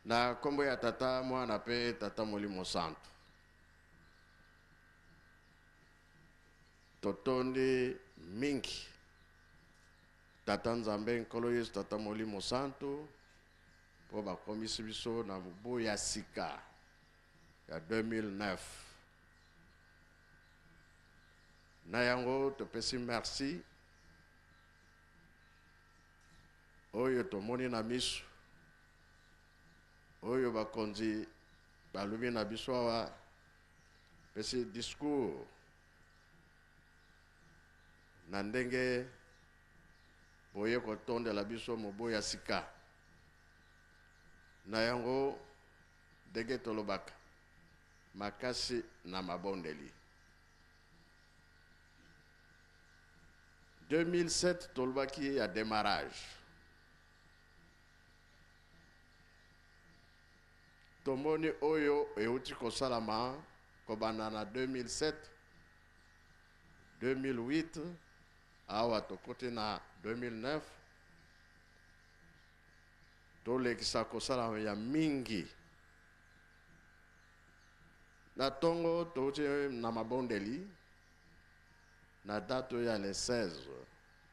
Na kombo ya Tata, Mwana pe Tata Molimo Santu. Totondi mingi Tata Nzambe, Nkolo Yesu, Tata Molimo Santu mpo bakomisi biso na mobu ya sika ya 2009. Na yango topesi merci oyo tomoni na miso oyo bakonzi balobi na biso awa, pesi discours na ndenge boye kotondela biso mobu ya sika. Na yango ndenge tolobaka makasi na mabondeli. 2007 tolobaki ya demarrage. Tomoni oyo euti kosalama kobanda na 2007, 2008, awa tokoti na 2009, tolekisa kosala ya mingi. Na tongo touti na mabondeli na date ya le 16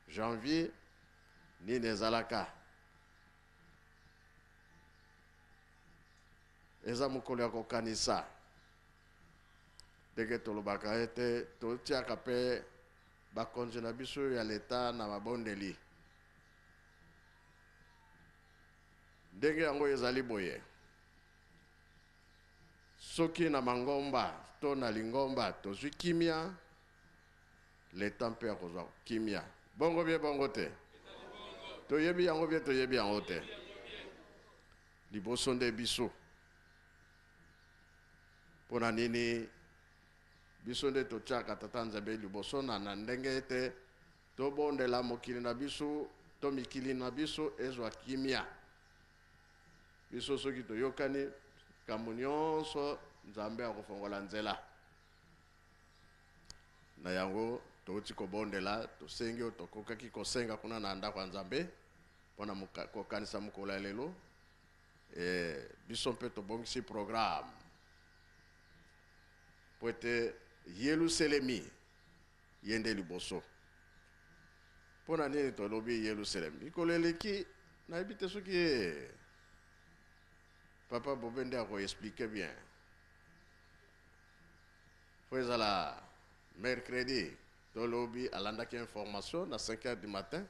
janvier, nini ezalaka? Eza mokolo ya kokanisa. Ndenge tolobaka ete totiaka pe bakonzi na biso ya leta na mabondeli. Ndenge yango ezali boye, soki na mangomba to na lingomba tozwi kimia, leta mpe akozwa kimia. Bongo bie bongo te? Toyebi yango bie toyebi yango te? Liboso nde biso. Mpo na nini biso nde totiaka Tata Nzambe liboso na ndenge ete tobondela mokili na biso to mikili na biso ezwa kimia? Biso soki toyokani likambo nyonso, Nzambe akofongola nzela. Na yango touti kobondela, tosengi oyo tokokaki kosenga kuna na ndako ya Nzambe mpo na kokanisa mokolo ya lelo. Biso mpe tobongisi programme mpo ete Yelusalemi ye nde liboso. Mpo na nini tolobi Yelusalemi? Mikolo eleki, nayebi te soki ye Papa Bobe nde ako expliquer bien. Fo ezala mercredi tolobi alandaki information na 5 heures du matin.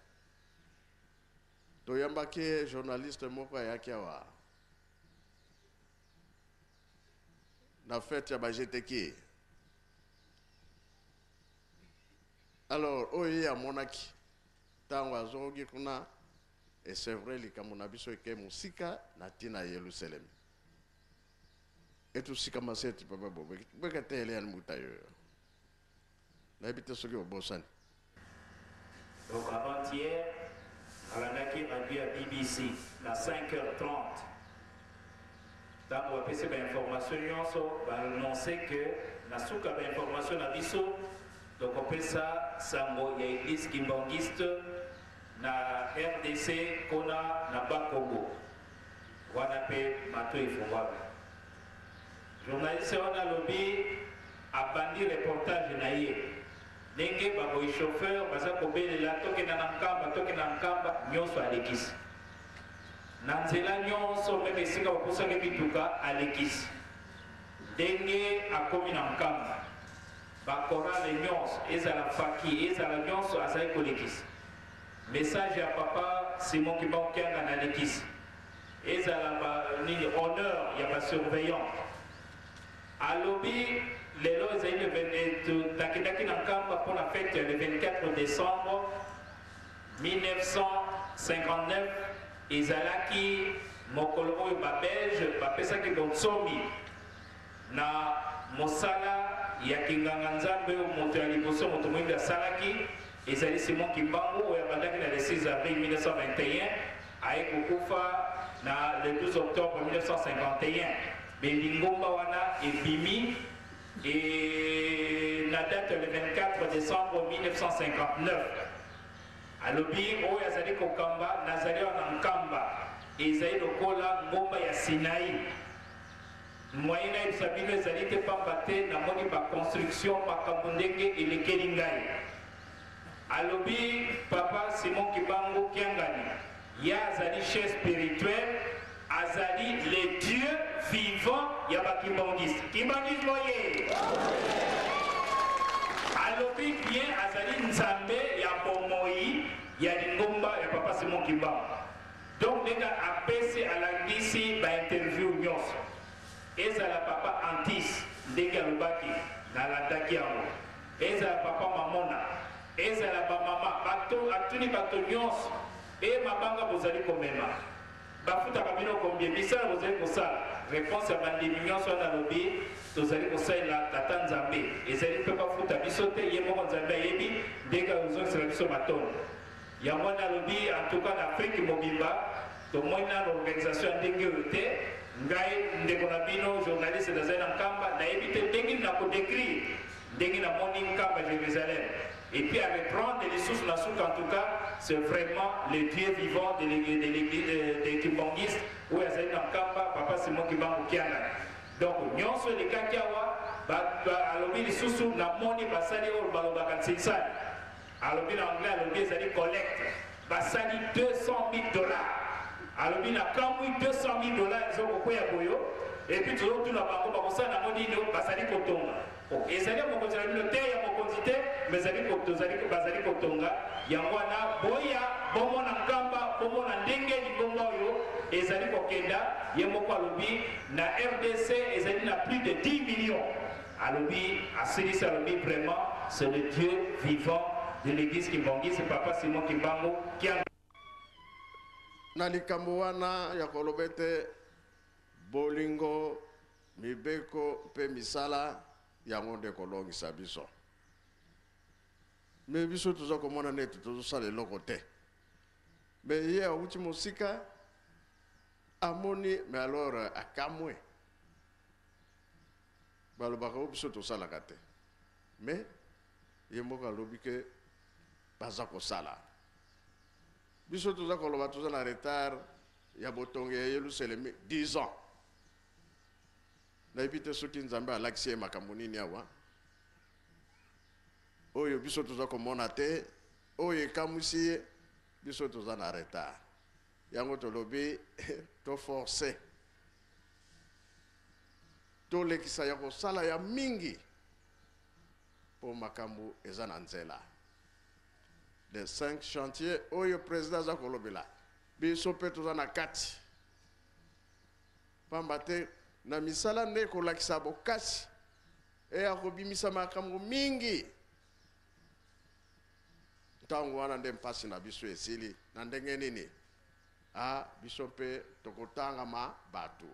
Toyambaki journaliste moko ayaki awa na fête ya ba GTK. Alors oyo ye amonaki ntango azongi kuna, et c'est vrai likambo na biso eke mosika na ntina ya Yelusalemi. Etusika maseti papa bobe bweka te ele ya mbuta yo. Nayebi te soki obosani. Donc avant-hier, nalandaki radio ya BBC na 5h30. Ntango bapesi ba information nyonso, ba annonce que na suka ba information na biso tokopesa sango ya église kimbanguiste na RDC kona na Bas-Congo. Wana pe matoi efungwami. Journaliste wana alobi abandi reportage na ye ndenge ba boyi chauffeur baza kobelela tokenda na Nkamba, tokenda na Nkamba, nyonso alekisi na nzela nyonso, meme esika bapusaki mituka alekisi. Ndenge akomi na Nkamba, ba chorale nyonso ezala faki ezala nyonso azali kolekisa message ya papa Simon Kimbangu Kiangani alekisi. Ezala ba nini honneur ya ba surveillant alobi lelo ezali le 20 nakendaki na Nkamba mpo na fete ya le 24 décembre 1959 ezalaki mokolo oyo ba belge bapesaki bonsomi na mosala ya kinganga nzambe oyo moto ya liboso moto moyindo asalaki ezali Simon Kimbangu oyo abandaki na le 6 avril 1921 aye kokufa na le 12 octobre 1951. Be lingomba wana ebimi e na date le 24 décembre 1959. Alobi oyo azali kokamba nazali awa na Nkamba. ezali lokola ngomba ya Sinai. Moyen nayebisa bino ezali te pamba te namoni ba construction makambo ndenge elekeli ngai. Alobi papa Simon Kimbangu Kiangani ye azali chef spirituel azali le Dieu vivant ya ba kimbanguiste. Kimbanguisme oye! Alobi bien azali Nzambe ya bomoyi ya lingomba ya papa Simon Kimbangu. Donc ndenge apesi alandisi ba interview nyonso ezala papa Antis ndenge alobaki nalandaki yango ezala papa Mamona ezala ba mama bato atuni bato nyonso e mabanga bozali komema bafutaka bino combien misala bozali kosala reponse ya bandimi nyonso wana alobi tozali kosalela tata Nzambe ezali mpe bafuta biso te ye moko Nzambe ayebi ndenge akozongisela biso matondo. Yango wana alobi en tout cas na Afrique mobimba tomoni nanu organisation ya ndenge oyo te. Ngai ndeko na bino journaliste nazali na Nkamba, nayebi te ndenge nini nako decrire ndenge namoni Nkamba Jerusalem et puis à reprendre lisusu na suka. En tout cas c'est vraiment le Dieu vivant de l'église de Kimbanguiste oyo azali na Nkamba, papa Simon Kimbangu Kiangani. Donc nyonso elekaki awa alobi lisusu namoni basali oyo balobaka nsinsani. Alobi na anglais, alobi ezali collecte basali 200 000 $. Alobi na kamwi 200 000 $ ezokokweya boyo et puis tozotuna bango bakosala nango nini. Bazali kotonga. Ezali ya mokonzi na bino te, ya mokonzi te, mais ezali bazali kotonga. Yango wana boya bomona Nkamba, bomona ndenge lingomba oyo ezali kokenda. Ye moko alobi na RDC ezali na plus de 10 millions. Alobi asilisi, alobi vraiment c'est le Dieu vivant de l'église kimbanguiste, papa Simon Kimbangu Kiangani. Na likambo wana ya koloba ete bolingo, mibeko mpe misala, yango nde kolongisa biso. Me biso toza komona neti tozosala eloko te, me ye awuti mosika amoni. Mais alors akamwe, balobaka o biso tosalaka te, me ye moko alobi ke baza kosala. Biso toza koloba toza na retard ya botongi ya Yelusalemi 10 ans. Nayebi te soki Nzambe alakisi ye makambo nini awa oyo biso toza komona te, oyo ekamwisi ye. Biso toza na retard, yango tolobi toforce, tolekisa ya kosala ya mingi mpo makambo eza na nzela. Les cinq chantiers oyo président aza kolobela, biso mpe toza na kati, pamba te na misala nde kolakisa bokasi e ya kobimisa makambo mingi. Ntango wana nde mpasi na biso esili. Na ndenge nini? A biso mpe tokotangama bato,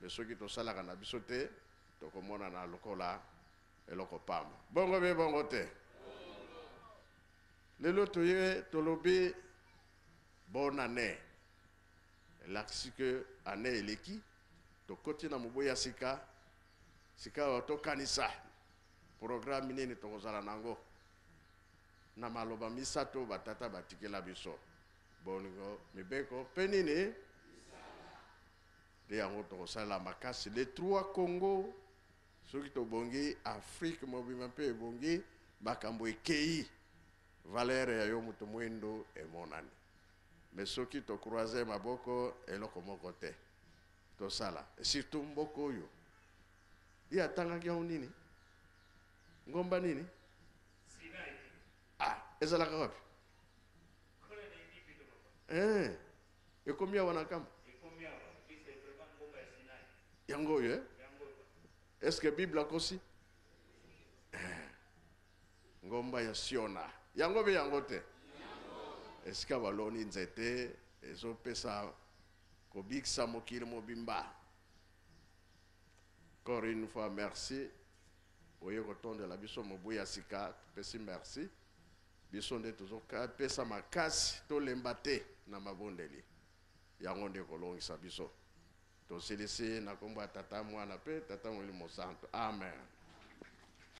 me soki tosalaka na biso te, tokomonana lokola eloko pamba. Bongo be bongo te. Lelo toye tolobi bonne année, elakisi ke année eleki, tokoti na mobu ya sika. Sika awa tokanisa programme nini tokozala nango na maloba misato batata batikela biso: bolingo, mibeko mpe nini. Nde yango tokosalela makasi. Les trois Congo, soki tobongi, Afrique mobimba mpe ebongi. Makambo ekei, valeur ya yo moto mwindo emonani. Me soki tocroise maboko, eloko moko te tosala. Surtout mboka oyo ye atangaki yango nini, ngomba nini? Sinai. Ah, ezalaka wapi? Kuna na Egypte, papa. Ekomi awa na Nkamba? Ekomi awa. Puis c'est vraiment ngomba ya Sinai. Yango oyo, eh? Yango. Est ce que Bible akosi? Ngomba ya Siona, yango mpe yango te, esika baloni nzete ezopesa kobikisa mokili mobimba. Encore une fois merci, boye kotondela biso mobu ya sika, topesi merci. Biso nde tozopesa makasi, tolemba te na mabondeli, yango nde kolongisa biso. Tosilisi na nkombo ya Tata, Mwana mpe Tata Molimo Santo. Amen.